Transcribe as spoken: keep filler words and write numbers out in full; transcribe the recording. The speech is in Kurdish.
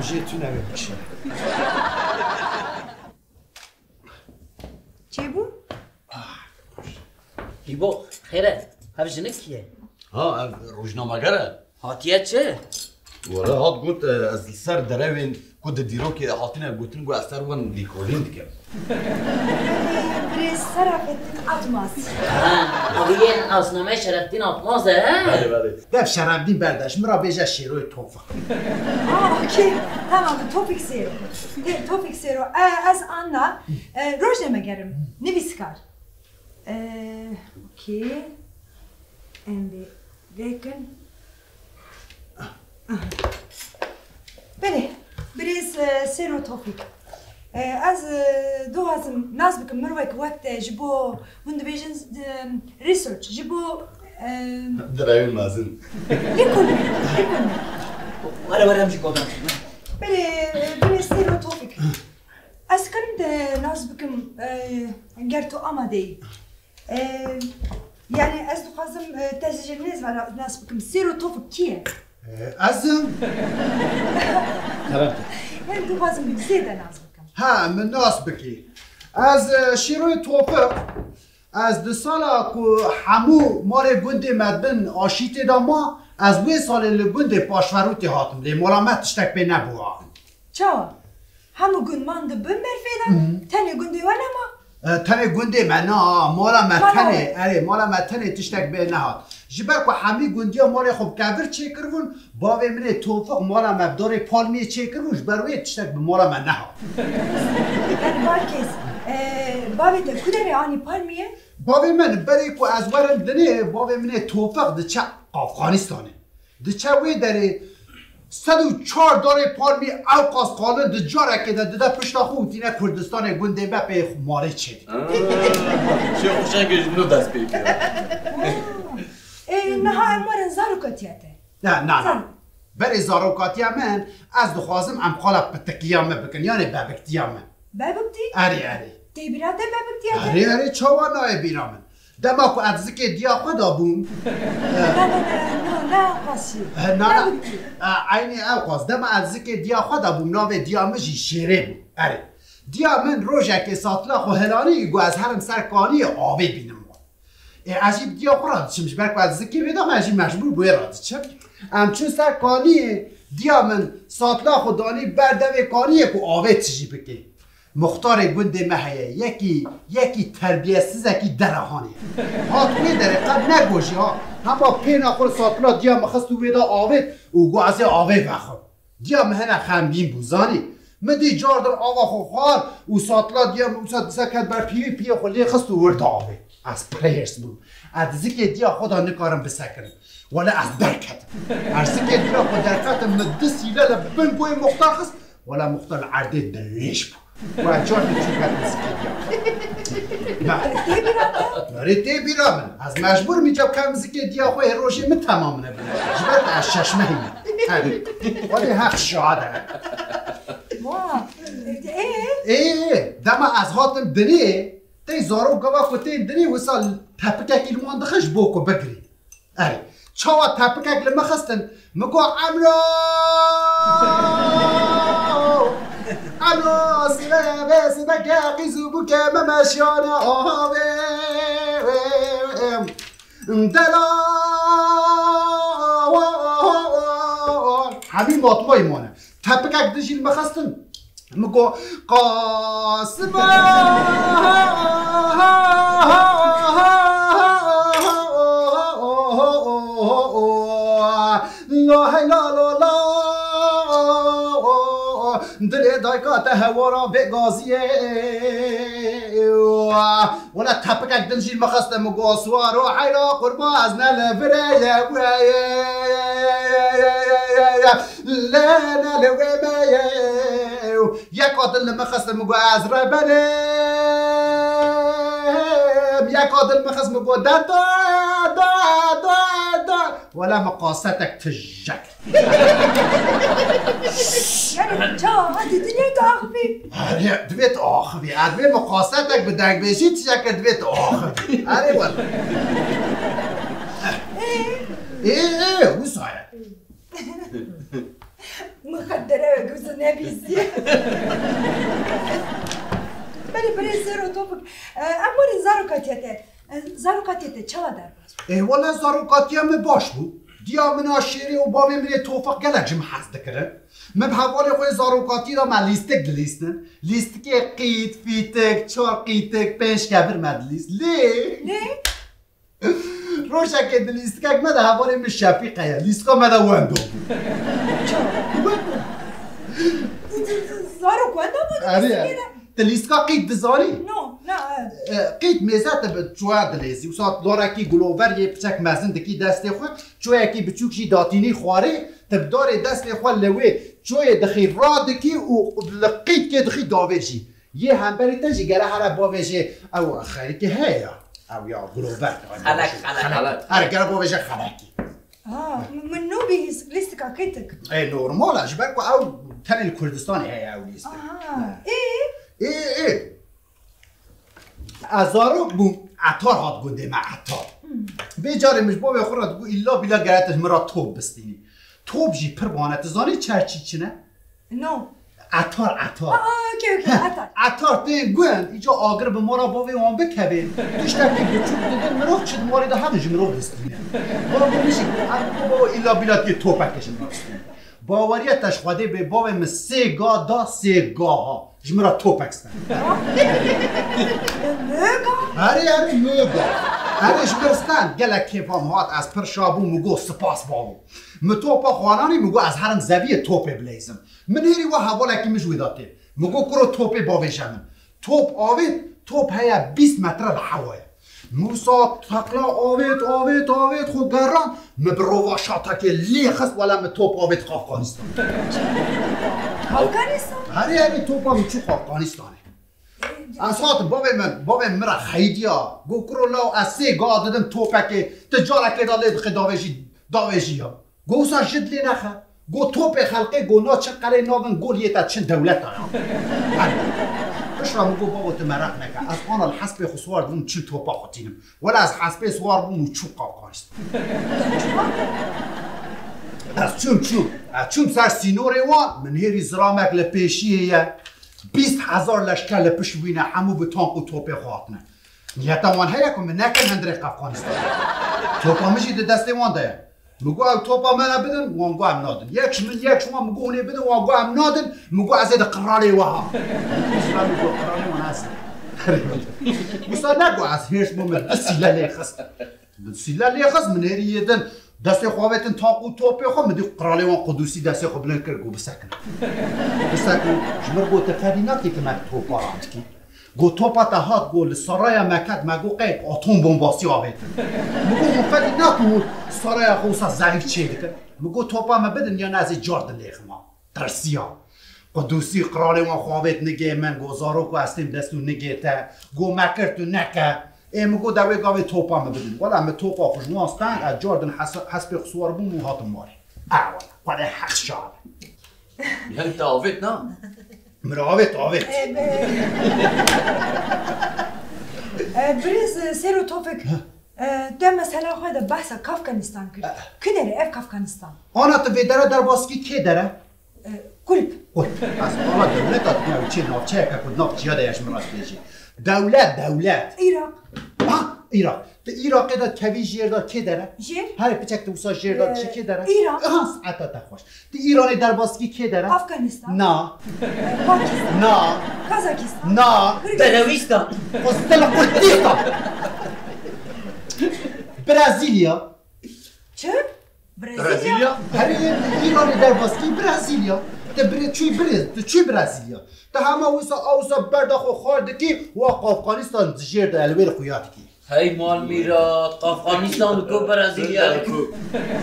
Jê tune wê biçîne. Çêbû? Hîbo, xêr e? Ev jinik kî ye? Ha, ev rojnameger e. Hatiye çi? Were hat got, e, ez li ser derewên ku di dîrokê de hatine gotin, got ez ser wan lîkolîn dikim. Birêz Serafettin Atmaz. Ha, ew yên nasnameyê Şerefdîn Atmaz e, he? Belê, belê. Dev Şerefdîn berdaş, min re bêje Şêroyê Tofik. Ah, okey. Tamam, Tofik Sêro. Tê, Tofik Sêro. E, ez Anna. E, rojnameger im. Nivîskar. E, okey. Em vê vekin. Belê, birêz, e, Sêro Tofîk. E, ez, e, dixwazim nas bikim, mirovek wek te ji bo, hûn dibêjin, e, research, ji bo, e, Direwên mezin. Lêkolîn, lêkolîn. Were, were, em jî godan. Belê, e, birêz Sêro Tofîk. Ez karim te nas bikim, e, ger tu amade yî. E, yani ez dixwazim, e, te ji nêz ve nas bikim. Sêro Tofik kî ye? E, ez im. Tamam. Yani dixwazim zêde nas bikim. Ha, min nas bikî. Ez, e, Şîroyê Tofik, ez di sala ku hemû malê gundê me bin aşîtê de ma, ez wê salê li gundê Paşverûtê hatim. Lê mala me tiştek pê nebû. Çawa? Hemû gund man di bin berfê de, Hı hı. tenê gundê we nema? E, tenê gundê me na, mala me Mala tenê, we. erê, mala me tenê tiştek bê nehat. Ji ber ku hemî gundiya malê xwe bi kevir çêkiribûn, bavê min ê Tofik mala me bi dorê palmiyê çêkiribû, ji ber wê tiştek bi mala me nehat. Yani Balkês, e, bavê te ku derê anî palmiyê? Bavê min, berê ku ez werim dinê, bavê min ê Tofik diçe Afganistanê. Diçe wê derê sed û çar darê palmî ew qas qalin di carekê de dide pişta xwe û tîne Kurdistanê gundê me pê xwe malê çêdike. Aa, Şêx Huşengê ji nû dest pê kir. Ê, niha em werin zarokatiya te. Na, na, na. Sen. Berê zarokatiya min, ez dixwazim em qala pitikiya me bikin, yanê bebiktiya me. Bebiktî? Erê, erê. Tê bîra te bebiktiya te? Erê, erê, çawa nayê bîra min? Dema ku ez zikê diya xwe de bûm. Na, na, na, na, na, qasî. Eh, na, na. Bebiktî. Eh, eynî ew qas. Dema ez zikê diya xwe de bûm, navê diya min jî Şêrê bû. Erê. Diya min rojekê satila xwe hilanî, got ez herim ser kaniyê avê bînim. Ê, ez jî bi diya xwe re diçim, ji ber ku ez zikê wê de me, ez jî mecbûr bi wê re diçim. Em çûn ser kaniyê, diya min satila xwe danî ber devê kaniyê ku avê tijî bike. Muxtarê gundê me heye, yekî, yekî terbiyesizekî derehanê. Hat wê derê qet negojî ha. Hema pêna xwe li satila diya min xist û wê de avêt û got ez ê avê vexwim. Diya min hene xemgîn bû, zanî. Min dî cardir ava xwe xwar û satila diya min wisa dise ket ber piyê, piyê xwe lê xist û wir da avê. Ez pires bûm. Ez di zikê diya xwe de nikarim bisekirim. Wele ez derketim. Ez zikê diya xwe derketim, min du sîle li bin goyê muxtar xist. Wele muxtar li erdê dirêj bû. Wele car min çû ketim zikê diya xwe. Tê bîra te? Erê tê bîra min. Ez mecbûr im îca bikem zikê diya xwe hê rojê min temamine bû. Ji ber ku ez şeşmehî me. Erê. Wele heq şahid e. Wa, ê? Ê, ê, dema ez hatim dinê, tey zarok gava ku tên dinê, wisa tepikekî li wan dixin ji bo ku bigirî. Erê, çawa tepikek li min xistin, min got, Emro! Emro, sibe, be, sibe, ke, qîz û bûke, me meşiyane, aha, be, be, be. Dela, hemî matmayî mane. Tepikek dijî li min xistin. Min got, Qasime. La hey la la la. Dilê dayka te hewara vê gaziyê. Wele tepikek din jî li min xiste, min got, Swaro heyra qurba ez ne li virê ye. Lê ne li wê me ye. Yeka din li min xiste, min got, Ez reberim. Yeka din li min xist, min got, De, de, de, de, de. Wele min qasetek tijek. Yani çawa hatî dinyê tu axivî? Erê, divê tu axivî. Ez divê min qasetek bi dengbêjî tijek kir, divê tu axivî. Erê wele. Ê? Ê, ê, wisa ye. Min xet derewek wisa ne Bîzî. Belê, belê, Sero Topik. E, em werin zarokatiya te. E, zarokatiya te çawa derbas bû? Ê, wele zarokatiya min baş bû. Diya min a şêrê û bavê min ê Tofik gelek ji min hez dikirin. Min bi hevalê xwe yê zarokatî de me lîstik dilîstin. Lîstikê qît, fîtik, çar qîtik, pênc kevir me dilîst. Lê Lê? Rojekê di lîstikek me de hevalê min Şefîq heye. Lîstika me de wendo bû. Çawa? Wendo. Zarok wendo bû di Erê, lîstikê de? Di lîstika qît dizanî? No, na, e. E, qît mêze te bi çûya dilêzî. Wisa larekî gulover yê piçek mezin dikî destê xwe, çûyekî biçûk jî datînî xwarê, te bi darê destê xwe li wê çûyê dixî radikî û li qîtkê dixî davê jî. Yê hemberî te jî gere here bavêjê ew xerîkê heye ya. Ew ya gulover. Xelek, xelek. Xelek. Here gere bavêje xelekî. Ha, min nû bihîst lîstika qîtik. Ê, normal e, ji ber ku ew tenê li Kurdistanê heye ew lîstik. Aha. Ê? Ê, ê. Ez zarok bûm, Etar hat gundê me, Etar. Hmm. Vê carê min ji bavê xwe re digot, îlla bîla gere tu ji min re top bistînî. Top jî pir wane, tu zanî çerçî çi ne? No. Etar, etar. Aa, okey, okey, etar. Etar tên gund, îca agir bi mala bavê wan bikevê. Tiştekî biçûk didin, mirov çi di malê de hebin ji mirov distîne. Bavê min jî got, em baba îlla bîla tê topeke ji min re bistîne. Baweriya te ji Xwedê bê, bavê min sê ga da sê gaha. Ji min re topek sten. Mega? Erê, erê, mega. Erê, ji min re sten. Gelek kêfa min hat, ez pir şa bûm, min got, spas bavo. Min topa xwe ananî, min got, ez herim zeviyê topê bileyzim. Min hêrî wa hevalekî min ji wê de tê. Min got, kuro topê bavêje min. Top avêt, top heye bîst metre li hewa ye. Min wisa teqla avêt, avêt, avêt, xwe gerand. Min bi rovaşatekê lê xist, wele min top avêt Afganistan. Afganistan? Herê, herê, topa min çû Afganistanê. Ez hatim, bavê min, bavê min min re xeydiya. Got, kuro law, ez sê ga didim topekê, tu carekê de lê dixê davêjî, davêjî ya. Got, wisa ji dilê nexe. Got, topê xelqê, got, na çi qelê navin, got, yê te çin dewleta ya. Piştre min got, bavo, tu mereq neke. Ez ana li hespê xwe siwar dibûm, çin topa xwe tînim. Wela ez hespê siwar bûm û çûm Afganistan. Ez çûm, çûm. Ez çûm ser sînorê wan, min hêrî ziramek li pêşiyê ye. Bîst hezar leşker li pişt wî ne, hemû bi tank û topê xwe hatine. Niyeta wan heye ku min nekin hundirê Afganistan. Topa min jî di destê wan de ye. Min got, ew topa me re bidin, wan got, em nadin. Yek ji min, yek ji wan, min got, hûn ê bidin, wan got, em nadin, min got, ez ê di qiralê we ha. Min got, qiralê wan ez im. Wisa negot, ez hêrs bûm, min du sîle lê xist. Min sîle lê xist, min hêrî yê din destê xwe avêtin tank û topê xwe, min dî qiralê wan Qudusî destê xwe bilind kir, got, bisekin. Bisekin. Ji min got, tu fedî nakî tu me topa randikî. Got, topa te hat, got, li saraya me ket, me got, qey atom bombasî avêtin. Min got, hûn fedî nakin, hûn saraya xwe wisa zehîf çêdikin. Min got, topa me bidin, yan ez ê car dilêxima. Tirsiya. Qudusî qiralê wan xwe avêt nigê min, got, zarok û ez têm dest û nigê te. Got, me kir tu neke. Ê min got, de wê gavê topa min bidin. Wela min topa xwe ji wan stand, ez car din hes-, hespê xwe siwar bûm û hatim warê. A wela, xwedê heq şa be. Yani te avêt na? Min avêt, avêt. E, be- E, birêz, e, Sero Tofik, e, te mesela xwe de behsa Kafkanistan kir. Kî der e ev Kafkanistan? Ana tu vê dere derbaskî kê dere? E, kulp. Kulp. Ez ala dewleta dibînim, ew çê navçeyeke ku nav çiya de ye ji min re dibêjî. Dewlet, dewlet. Îraq. Ha, Îraq. Tu Îraqê de kevî jêr de kê dere? Jêr? Herê piçek tu wisa jêr de çi kê dere? Îran. Ha, saeta te xweş. Tu Îranê derbaskî kê dere? Afganistan. Na. Pakistan. Na. Kazakistan. Na. Kırgızistan. Berewîstan. Xwestel Kurdistan. Brezîlya. Çi? Brezîlya? Brezîlya? Herê, tu Îranê derbaskî Brezîlya. Tu bire çûyî bire, tu çûyî Brezîlya. Tu hema wisa a wisa berda xwe xwar dikî, wa Afganistan jêr de elwêr xuya dikî. Hey mal mîrat, Afganistan ku Brezîlya ku.